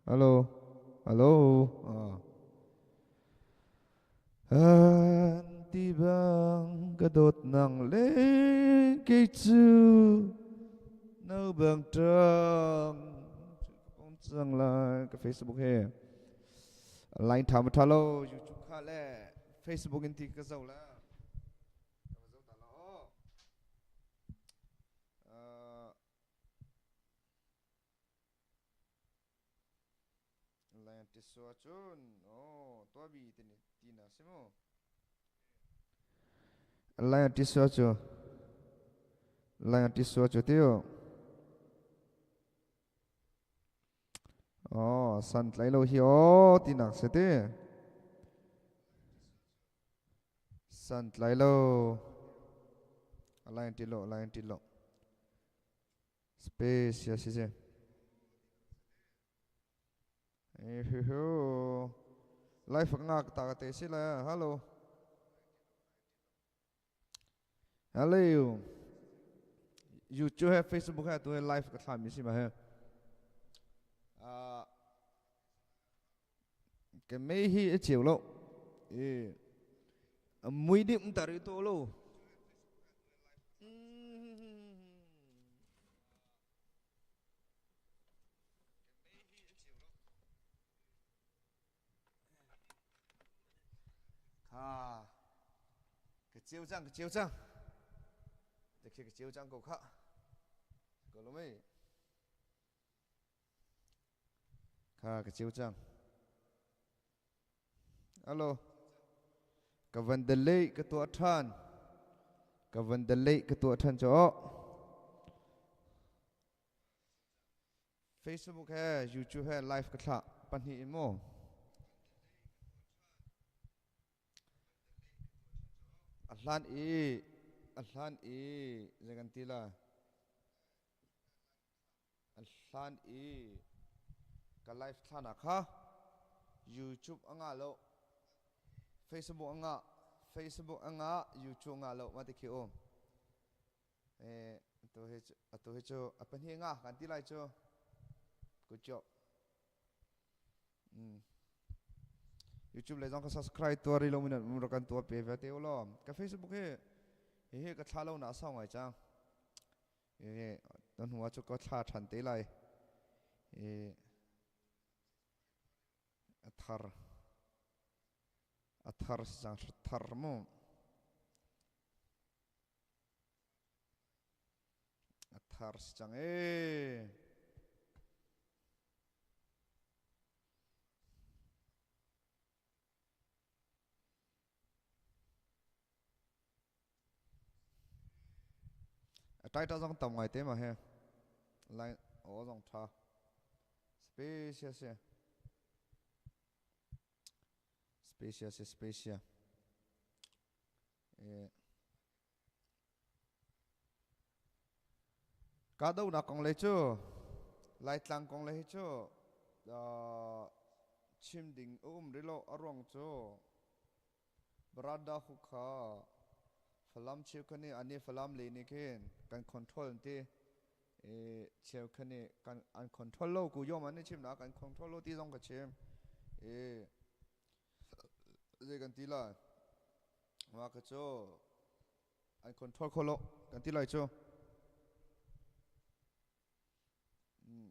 Hello. Hello. An ti bang ka dawt nang le kei cu no bang ṭang kong cang lai ka Facebook he line ṭha ma ṭha lo YouTube kha le Facebook in ti ka zoh la ka zoh ta la aw. Lantisua cun aw tuabi ti na si mu. Lantisua cu Lantisua cu tiu. Aw san tlai lo hi aw tinak si ti. San tlai lo. Alain ti lo alain ti lo. Space ya si si. Hihu. Life ngak ta te si la. Hello. Hello. YouTube he Facebook he tu he live ka thla mi si ma he. Ah ke mei hi a cheu lo. E mui dim tari to lo. Kha ka ceu cang ka ceu cang te khi ka ceu cang ko kha ko lo mei kha ka ceu cang Alo. Ka van delay ka tuah ṭhan. Ka van delay ka tuah ṭhan cu. Facebook he YouTube he live ka thlah pahnih in mu. A hlan i a hlan i zei kan ti la A hlan i ka live thlana kha YouTube a ngah lo, Facebook a ngah, Facebook a ngah, YouTube a ngah lo ma ti khi um. Atu hi atu hi cu a pahnih ngah kan ti lai cu. Good job. YouTube le zong ka subscribe tuar ri lo min rak kan tuah pe ve te u law. Ka Facebook hi hihi ka thla lo na sau ngai cang. Na hnu ah cu ka thla ṭhan te lai. I a thar a thar si cang thar mu. A thar si cang ee. A title zong tam ngai te ma he. Line aw zong tha. Space si. Space si space. Eh. Kahdohnak kong le cu Laitlang kong le hi cu chim ding a um rih lo. A ruang cu Barada hu kha Falam cheukhat nih an i Falam lei nih khin kan control an ti i cheukhat nih kan an control lo ku yom an i chim na kan control lo ti zong ka chim i zei kan ti lai mah kha cu an control kho lo kan ti lai cu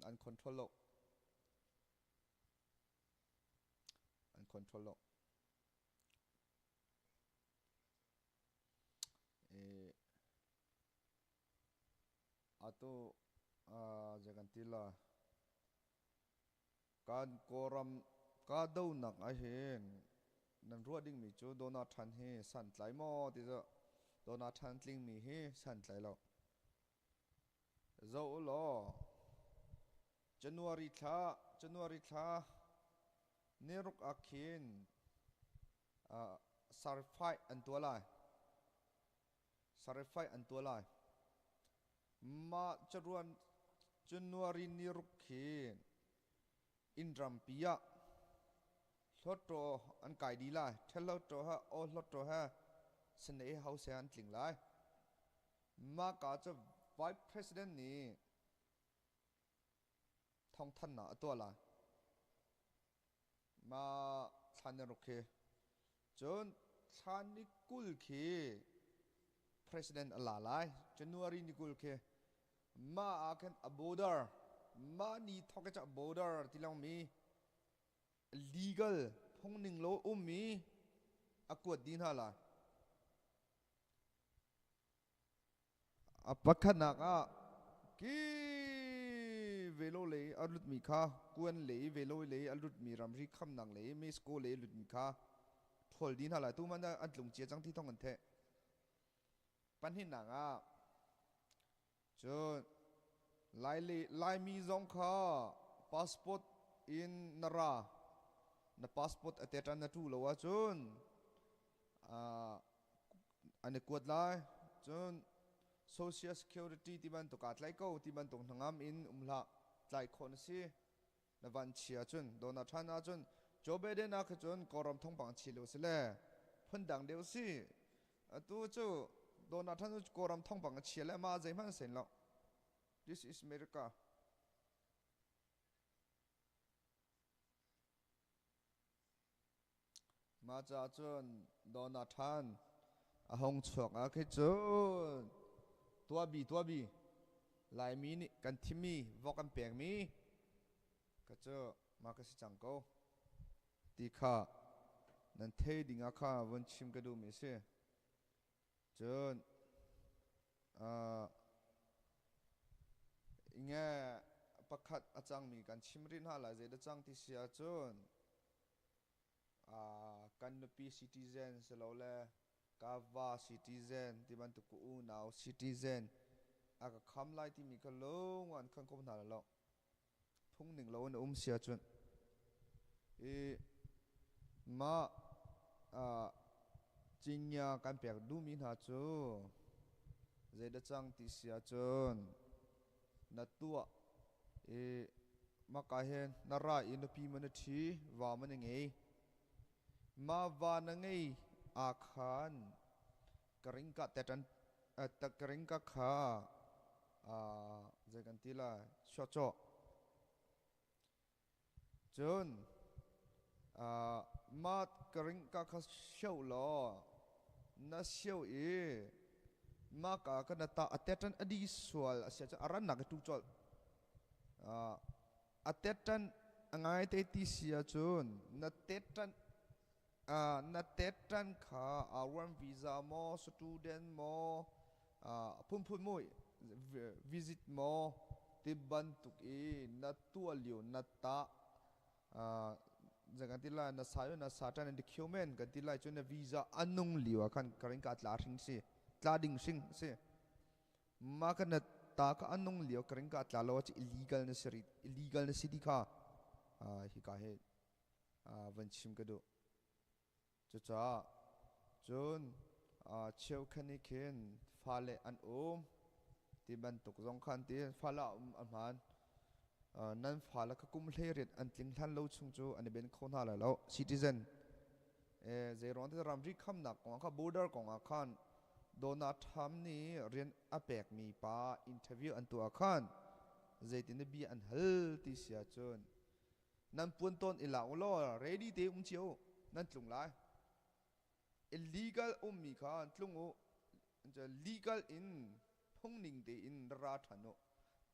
an control lo an control lo Atu zei kan ti la kan Kawlram kahdohnak ahhin nan ruah dingmi cu Donald Trump hi santlai maw ti cu Donald Trump tlingmi hi santlai lo. Zoh u law January thla January thla niruk ah khin certify an tuah lai. Certify an tuah lai. Mah caruan January niruk khi inn rampi ah hlawttaw an kai dih lai. Ṭhel-hlawttaw he aw hlawttaw he Senate House he an tling lai. Mah ka cu Vice President nih thawngthanhnak a tuah lai. Ma thla ni ruk khi. Cun thla ni 20 khi president a la lai. January ni 20 khi. Mah ah khan a border, mah ni thawk i border ti lang mi legal phungning lo ummi a kuat dih hna lai. A pakhatnak ah ki velo lei a lutmi kha kuan lei velo lei a lutmi ramri khamnak lei Mexico lei a lutmi kha ṭhawl dih hna lai. Tu hmanh ah an tlung cia cang ti thawng an theih. Pahnihnak ah cun Laimi zong kha passport in na ra, na passport a teṭan na ṭu lo ahcun an i kuat lai. Cun Social Security ti bantuk aa tlaih ko ti bantuk hnangam in um hlah, tlaih khawh na si. Na van chia cun Donald Trump ahcun Joe Biden ah kha cun Kawlram thawngpang chi lo si le phundang deuh si. Atu cu Donald Trump cu Kawlram thawngpang a chia le mah zeihmanh sen lo. This is America. Mah caah cun Donald Trump a hung chuak ah khi cun tuahbi tuahbi Laimi nih kan thimmi vok an pekmi ka cu mah ka si cang ko ti kha nan thei ding ah kha vun chim ka duhmi a si. Cun nge pakhat a cangmi kan chim rih hna lai zeidah cang ti si ahcun kan nupi citizen silole ka va citizen ti bantuk ka unau citizen a ka kham lai timi kha lung an khan ko hna lo. Phung ning lo in a um si ahcun i mah cingya kan pek duhmi hna cu zeidah cang ti si ahcun na tuah i maka hin na ra i nupi man na ṭhi, va man na ngei. Mah va na ngei ah khan ka ring ka teṭan ka ring ka kha zei kan ti lai sawcawh. Cun mah ka ring ka kha sio law na sio i mah ka ka na ta a teṭan a di sual a si ahcun a rannak i tu colh. A teṭan a ngai te ti si ahcun na teṭan na teṭan kha R1 visa maw, student maw, phunphun maw, visit maw ti bantuk i na tuah lio na tah zei kan ti lai na sa na sa ṭan document kan ti lai cu na visa a nung lio ah khan ka ring ka tla hring si tla ding hring si mah ka na ta ka a nung lio ka ring ka tla lo ah illegal na si illegal na si ti kha hika he van chim ka duh. Cucaah cun cheukhat nih khin fale an um ti bantuk zong khan ti fale a um a hmaan. Nan fale kha kum 18 an tling hlan lo chung cu an i ben kho hna lai lo. Citizen zeiruang ti ramri khamnak kong kha border kong ah khan Donald Trump nih rian a pekmi pa interview an tuah khan zeitin bia an hal ti si ahcun Nan puan tawn i la u law ready te um cio u, nan tlung lai. Illegal ummi kha tlung u. Legal in phungning tein ra ṭhan u.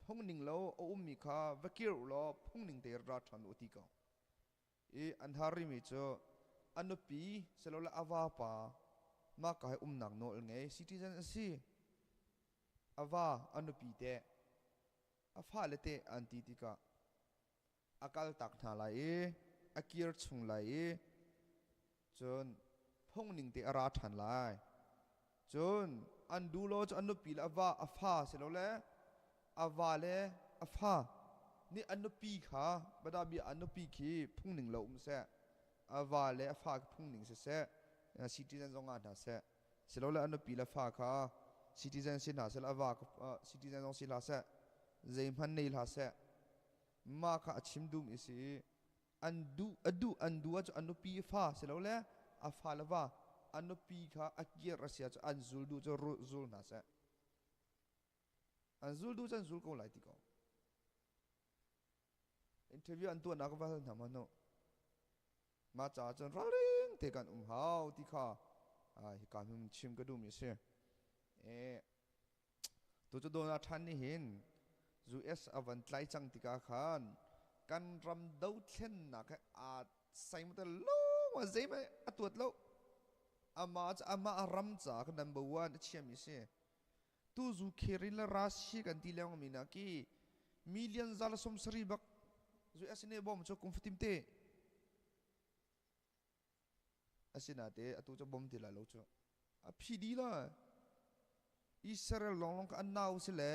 Phungning lo a ummi kha va kir u law phungning te ra ṭhan u ti ko. I an harimi cu a nupi silole a vapa mah ka hi umnak nawl ngei citizen a si. A va a nupi teh a fale teh an ti tikah a kaltak hna lai i a kir chung lai i cun phungning te a ra ṭhan lai. Cun an duh lo cu an nupi le a va a fa silole a va le a fa nih an nupi kha bia an nupi khi phungning lo um seh, a va le a fa khi phungning siseh, citizen zong ah hna seh, silole an nupi le fa kha citizen si hna seh, a va citizen zong si hlah seh, zeihmanh nei hlah seh, mah kha a chim duhmi a si i an duh a duh an duh ahcun an nupi fa silole a fa le va an nupi kha a kir a si ahcun an zul duh cu zul hna seh, an zul duh cu an zul ko lai ti ko. Interview an tuahnak va hal hna hmanh u. Mah caah cun ralring te kan um hau ti kha hika hmun chim ka duhmi a si. Tu cu Donald Trump nih hin US a van tlai cang tikah khan kan ram dothlennak he aa saim te lawng ah zeihmanh a tuat lo. Amah cu amah ram caah khan number one a chiami a si. Tu zu Kherin le Russia kan ti lengmang mi na ki million zal 70 bak US nih bom cu kum fatim te. Asinate atu cu bom ti lai lo cu. A phi di la. Israel longlong ka an nau si le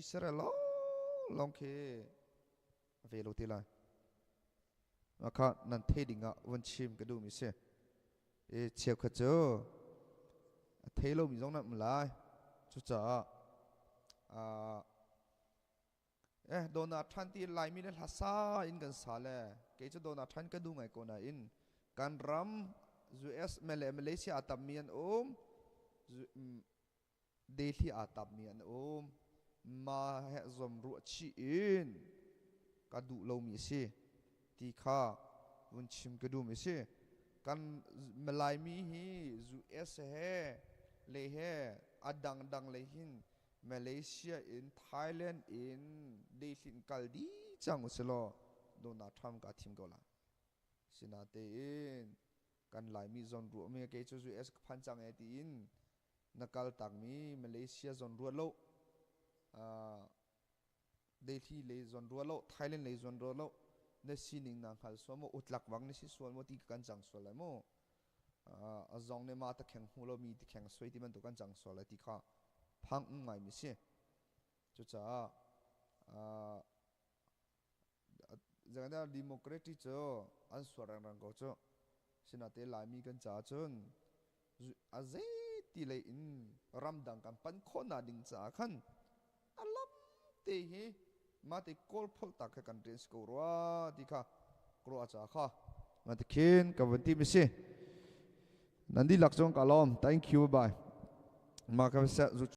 Israel longlong khi ve lo ti lai. Mah nan thei ding ah von chim ka duhmi si. E cheukhat cu a thei lomi zong nan um lai. Cucaah Donald Trump ti Laimi le hla sa in kan sa le kei cu Donald Trump ka duh ngai ko nain kan ram US le Malaysia a tammi an um, Delhi aa tammi an um. Ma he zom ruah chih in ka duh lomi a si ti kha vun chim ka duhmi a si. Kan Laimi hi US he le he a dangdang lei hin Malaysia in Thailand in Delhi in kal dih cang usilaw Donald Trump kaa thim ko lai. Sinatein kan Laimi zawn ruahmi kei cu US ka phan cang e tiin na kal takmi Malaysia zawn ruah lo, Delhi lei zawn ruah lo, Thailand lei zawn ruah lo, na sining na hngal sual maw, utlak bang na si sual maw ti kan cang sual lai mu. A zong nih mah ta kheng hmu lo mi ti kheng suai ti bantuk kan cang sual lai ti kha phang um ngai mi si. Cucaah zeicahtiah democracy cu an sual rengreng ko cu. Sinate Laimi kan caah cun a zeiti lei in ramdang kan pan khawhnak ding caah khan a lam te hi mah ti kawl pholh tak kha kan rian si ko rua ti kha ka ruah caah kha mah ti khin ka vun ti mi si. Nan dihlak cung ka lawm. Thank you. Bye. Mah ka